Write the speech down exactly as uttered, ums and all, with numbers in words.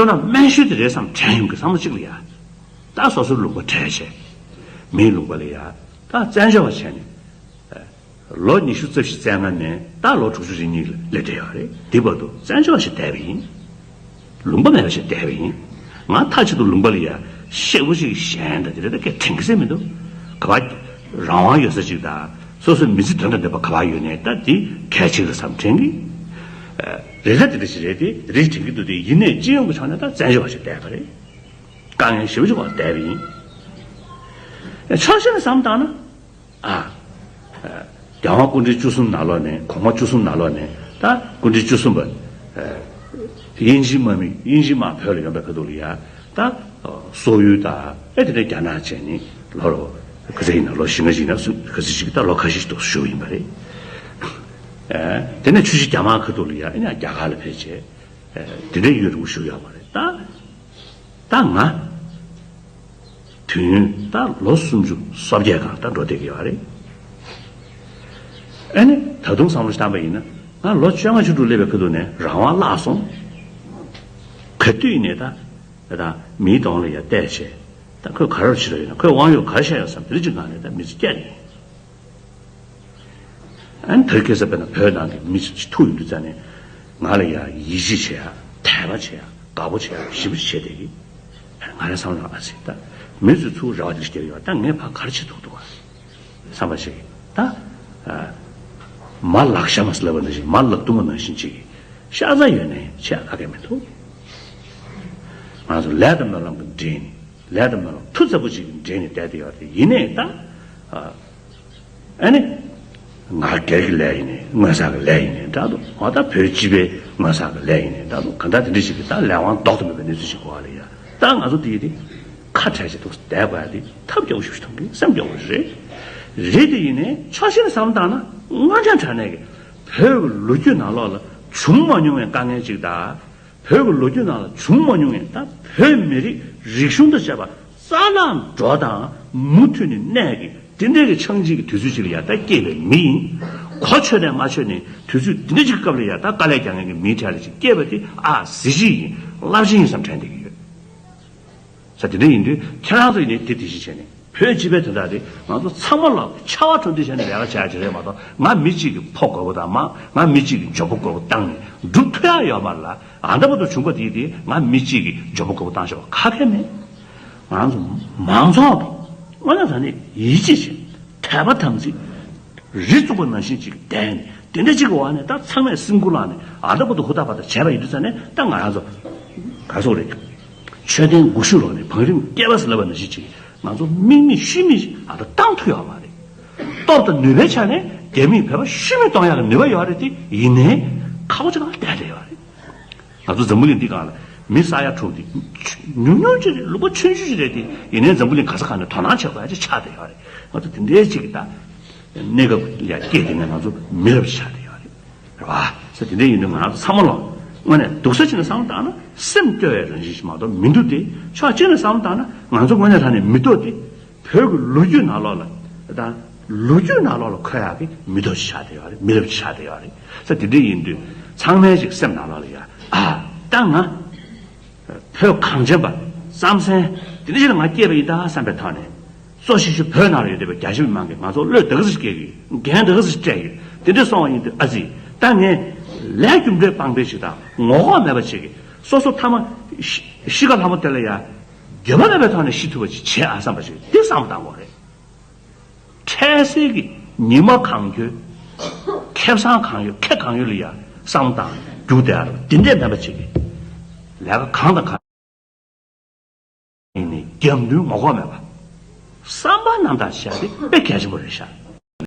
བསོད་ནམས་དམན་ཤོས་དེ་རེད་བསམ་དྲན་ཡོང་གི་བསམ་བློ་གཅིག་ལ་ཡ། ད་སོ་སོའི་ལུང་པ་བྲལ་བྱས། མིའི་ལུང་པ་ལ་ཡ། ད་བཙན་བྱོལ་བ་བྱས་ནས། ལོ་ཉི་ཤུ་རྩ་བཞི་རྩ་ལྔ་ནས་ད་ལོ་དྲུག་ཅུ་རེ་གཉིས་ལ་སླེབས་བསྡད་ཡོད་རེད། དེ་བར་དུ་བཙན་བྱོལ་བ་ཞིག་བསྡད་པ་ཡིན། ལུང་པ་མེད་པ་ཞིག་བསྡད་པ་ཡིན། ང་མཐའ་གཅིག་ཏུ་ལུང་པ་ལ་ཡ་གཤེགས་པོ་ཞིག་གཞན་དང་དེ་འདྲ་ད་སྐད་དྲན་གི་སེ་མི་འདུག་ག་པར་རང་དབང་ཡོད་ས་ཅིག་དང་སོ་སོའི་མི་ཚེ་དོན་དང་ལྡན་པ་ག་པར་ཡོད་ནས་ད་དེ་གལ་ཆེ་གི་བསམ་དྲན་གི། རེད་ད་དེ་འདྲ་ཞིག་རེད་དེ་དེ་འདྲ་ཞིག་དྲན་གི་འདུག་དེ་ཡིན་ནས་སྤྱི་ཡོངས་ཀྱི་ཆ་ནས་ད་བཙན་བྱོལ་བ་ཞིག་བསྡད་པ་རེད། དཀའ་ངལ་ཞེ་པོ་ཅིག་འོག་བསྡད་པ་ཡིན། ཕྱོགས་གཞན་ནས་བསམ་བཏང་ན། ཨ། རྒྱལ་དབང་སྐུ་ཕྲེང་བཅུ་གསུམ་ནང་ལོགས་ནས་གོང་མ་བཅུ་གསུམ་ནང་ལོགས་ནས་ད་སྐུ་ཕྲེང་བཅུ་གསུམ་པ། དབྱིན་ཇིའི་དམག་མི་དབྱིན་ཇིའི་དམག་བོད་ལ་ཡོང་པའི་ཁ་ཐུག་ལ་ཡ་ད། སོག་ཡུལ་དང་ཨེ་དེ་འདྲའི་རྒྱ་ནག་བྱས་ནས་ལོ་ལོ་ག་ཚོད་ཡིན་ན་ལོ་བཞི་ལྔ་ཡིན་ན་སུ་ག་ཚོད་ཅིག་ད་ལོ་ཁ་ཤས་ཤིག་ཏུ་བཞུགས་ཡིན་པ་རེད། དེ་ནས་ཆུ་བཞི་རྒྱ་དམག་ཁ་ཐུག་ལ་ཡ་ཨེ་ཡང་རྒྱ་གར་ལ་ཕེབས་བྱས། དེ་འདྲའི་ཡུན་རིང་པོ་བཞུགས་ཡོད་མ་རེད་ད། ད་ང་། དུས་ཡུན་ད་ལོ་སུམ་ཅུ་སོ་བརྒྱད་སྒང་ད་འགྲོ་བསྡད་ཀྱི་ཡོད་རེད། ཨ་ནི་ད་དུང་བསམ་བློ་བཏང་པ་ཡིན་ན་ང་ལོ་བཅོ་ལྔ་བཅུ་དྲུག་སླེབས་པའི་ཁ་ཐུག་ནས་རང་དབང་བརླག་སོང་། ག་དུས་ཡིན་ནའི་ད་ད་མིའི་གདོང་ལ་ཡ་བལྟས་བྱས་ད་ཁོས་ག་རེ་བྱེད་རོགས་ཡོད་ན་ཁོས་དབང་ཡོད་ག་རེ་བཤད་ཡོད་བསམ་དེ་འདྲ་ཅིག་སྒང་ནས་ད་མི་ཚེ་བསྐྱལ་ཡིན། ཨ་ནི་དེ་སྐད་ཆ་དཔེར་ན་བོད་ནང་གི་མི་ཞིག་ཐུག་ཡོང་དུས་ཙ་ནས་ང་ལ་ཡ་ཡིད་ཆེས་བྱེད་ཡ་དད་པ་བྱེད་ཡ་དགའ་པོ་བྱེད་ཡ་ཞེ་པོ་ཅིག་བྱས་བསྡད་ཀྱི། ང་རང་བསམ་བློ་ཨ་ཙི་ད་མི་ཚོས་ཚུར་རེ་བ་དེ་འདྲ་བསྐྱེད་ཀྱི་ཡོད་ད་ངས་ཕར་ག་རེ་བྱེད་ཐུབ་འདུག་བསམ་པ་ཞིག་ད། མ་ལག་ཤ་མ་ཟེར་ལབ་པ་ནང་བཞིན་མ་ལག་རྡུང་བ་ནང་བཞིན་ཅིག་ཤ་ཚ་ཡོད་ནའི་བྱེད་ཡ་ག་གེ་མི་འདུག་ང་ཚོ་ལས་དང་སྨོན་ལམ་གྱིས་འདྲེས་ནས་ལས་དང་སྨོན་ལམ་མཐུ་རྩལ་པོ་ཅིག་གིས་འདྲེས་ནས་བསྡད་བསྡད་ཡོད་རེད་ཡིན་ནའི་ད། ཨ་ནི། ང་སྒེར་གྱི་ལས་ཡིན་ནའི་མངོན་བསམ་གྱི་ལས་ཡིན་ནའི་འདྲ་འདུག་ང་ད་བོད་སྤྱི་པའི་མངོན་བསམ་གྱི་ལས་ཡིན་ནའི་འདྲ་འདུག་གང་ལྟར་དེ་འདྲ་ཞིག་གི་ད་ལས་དབང་ལྡོག་ཏུ་མེད་པའི་གནས་ཚུལ་ཞིག་གོ་བ་ལ་ཡ་ད་ང་ཚོ་དེ་ཡི་དེ་ཁ་བྲལ་ཞིག་འདུག་བསྡད་དགོས་ཡ་དེ་ཐབས་སྐྱོ་བོ་ཞིག་མཐོང་གི་སེམས་སྐྱོ་བོ་ཞིག་རེད། རེད་དེ་ཡིན་ནའི་ཕྱོགས་གཞན་ནས་བསམ་བཏང་ན་དངོས་འབྲེལ་དྲང་གནས་ཀྱི་བོད་ཀྱི་ལོ་རྒྱུས་ནང་ལོགས་ལ་བྱུང་མ་མྱོང་བའི་དཀའ་ངལ་ཅིག་དང་། བོད་ཀྱི་ལོ་རྒྱུས་ནང་ལ་བྱུང་མ་མྱོང་བའི་ད་བོད་མི་རིགས་རིག་གཞུང་དང་བཅས་པ་རྩ་བརླག་འགྲོ་དང་མུ་མཐུད་ནས་གནས་ཀྱི་དེ་འདྲའི་གི་འཆང་བྱེད་ཀྱི་དུས་ཚོད་ཅིག་ལ་ཡ་ད་སྐྱེས་པའི་མི་ཡིན། གོ་ཆོད་ནས་མ་ཆོད་ནས་དུས་ཚོད་དེ་འདྲ་ཅིག་སྐབས་ལ་ཡ་ད་དཀའ་ལས་རྒྱག་མཁན་གྱི་མིའི་གྲས་ལ་ཅིག་སྐྱེས་པ་དེ་ཨ་གཟི་བརྗིད་ཡིན་རླབས་ཆེན་ཡིན་བསམ་དྲན་བསྡད་ཀྱི་ཡོད། ས་དེ་འདྲ་ཡིན་དུས་ཁྱེད་རང་ཚོ་ཡིན་ནའི་དེ་དེ་བཞིན་བྱས་ནས་བོད་སྤྱི་པའི་དོན་དག་དེ་ང་ཚོ་ཚང་མ་ལ་ཆར་པ་དྲོ་འདི་བྱས་ནས་ལས་ཀ་བྱ་ཡ་ཅིག་རེད་མ་གཏོགས་ང་མི་གཅིག་གི་ཕོ་དགོས་པ་དང་མ་ང་མི་གཅིག་གི་འཇོན་པོ་དགོས་པ་བཏང་ནས་སྒྲུབ་ཐུབ་ཡ་ཡོད་མ་རེད་ལ་ཨ་འདྲ་པོ་དུ་བྱུང་པ་དེ་དེ་ང་མི་གཅིག་གི་འཇོན་པོ་དགོས་པ་བཏང་བྱ་བ་ཁ་ཁེ་མེད། ང་ཚོ་མང་ཚོགས་དང་དངོས་གནས་ད་ནི་ཡིད་ཆེས་བྱེད་དད་པ་དམ་ཚིག་རི་བཙུགས་པ་ནང་བཞིན་ཅིག་བསྡད་ནས་དེ་འདྲ་ཅིག་གི་འོག་ནས་ད་ཚང་མས་སེམས་ཁུར་བླངས་ནས་ཨ་འདྲ་པོ་དུ་ཧུར་ཐག་བར་ཐག་བྱས་པ་ཡིན་དུས་ཙ་ནས་ད་ང་རང་ཚོ་ག་སོག་རེད། མཆོད་རྟེན་དགུ་བཞི་ལོག་ནས་བང་རིམ་བསྐལ་པ་ཟེར་ལབ་པ་ནང་བཞིན་ཅིག་ང་ཚོ་དམིགས་མེད་ཤུལ་མེད་ཅིག་ཨ་ད་བཏང་ཐུབ་ཡོད་མ་རེད། སྟོབས་དང་ནུས་པའི་ཆ་ནས་རྒྱ་མིས་བོད་པ་ཤུལ་མེད་གཏོང་ཡག་གི་ནུས་པ་ཡོད་རེད་དེ་ཡིན་ནའི་ཁག་པོ་ཅིག་ལ་བསྡད་བསྡད་ཡོད་རེད། ང་ཚོ་འཛམ་བུ་གླིང་འདི་སྒང་ལ་མི་ས་ཡ་དྲུག་འདི་ཉུང་ཉུང་ཅིག་རེད། ལུང་པ་ཆུང་ཆུང་ཅིག་རེད་དེ་ཡིན་ནའི་འཛམ་བུ་གླིང་ག་ས་ག་ནས་དོ་སྣང་བྱེད་དགོས་ཡ་ཅིག་ཆགས་བསྡད་ཡོད་རེད། ང་ཚོ་དེ་འདྲའི་ཅིག་གི་ད་གནས་སྐབས་ལ་སྐྱེས་དེ་ནས་ང་ཚོ་མི་རབས་ཅིག་ཆགས་བསྡད་ཡོད་རེད། རེད་བ། ས་དེ་འདྲ་ཡིན་དུས་ང་རང་ཚོ་ཚང་མ་ལོ་དངོས་གནས་སྡུག་ས་ཅིག་ནས་བསམ་བློ་བཏང་ན་སེམས་སྐྱོ་བའི་རང་བཞིན་ཞིག་མ་གཏོགས་མི་འདུག་སྟེ་ཕྱོགས་གཅིག་ནས་བསམ་བློ་བཏང་ན་ང་ཚོ་དངོས་གནས་དྲང་གནས་མི་ཐོག་སྟེ་བོད་ཀྱི་ལོ་རྒྱུས་ནང་ལོགས་ལ་དང་ལོ་རྒྱུས་ནང་ལོགས་ལ་འཁོད་ཡག་གི་མི་ཐོག་ཅིག་ཆགས་བསྡད་ཡོད་རེད། མི་རབས་ཅིག་ཆགས་བསྡད་ཡོད་རེད། ས་དེ་འདྲ་ཡིན་དུས་ཚང་མའི་ཅིག་སེམས་ནང་ལོགས་ལ་ཡ་ཨ་ད་ང་བོད་གངས་ཅན་པ་རྩམ་ཟན་དེ་འདྲ་ཞིག་ལ་ང་སྐྱེས་པ་ཡིན་ད་བསམ་པའི་ཐོག་ནས། གཙོ་ཆེ་ཤོས་བོད་ནང་ལ་ཡོད་བསྡད་པའི་རྒྱ་ཆེ་མི་མང་གིས་ང་ཚོ་བློས་འདི་ག་ཚོད་སྐྱེལ་གི་འགན་འདི་ག་ཚོད་སྤྲད་གི་དེ་འདྲ་སོང་བ་ཡིན་དུས་ཨ་ཙི་ད་ངས་ལས་རྒྱུ་འབྲས་སྤངས་པའི་ཞིག་དང་ངོ་ལྐོག་མེད་པ་ཅིག་གིས་སོ་སོ་མཐའ་མ་ཤི་ཤི་ཁ་ལྷ་མོ་དེ་ལ་ཡ་འགྱོད་པ་མེད་པའི་ཐོག་ནས་ཤི་ཐུབ་པ་ཅིག་བྱེད་ཨ་བསམ་པ་ཞིག་འདི་བསམ་བློ་བཏང་དགོས་རེད། འཕྲལ་སེལ་གྱི་ཉི་མ་གང་ཡོད། ཁེ་བཟང་གང་ཡོད་ཁེ་གང་ཡོད་ལ་ཡ་བསམ་བློ་བཏང་རྒྱུ་དེ་ཨ་རུ་འདི་འདྲས་མེད་པ་ཅིག་གིས་ལས་ཀ་གང་དང་གང་ཡིན་ནའི་རྒྱབ་མདུན་ངོ་ལྐོག་མེད་པ། བསམ་པ་རྣམ་དག་བྱ་དེ་དཔེ་གལ་ཆེན་པོ་རེད་ཤག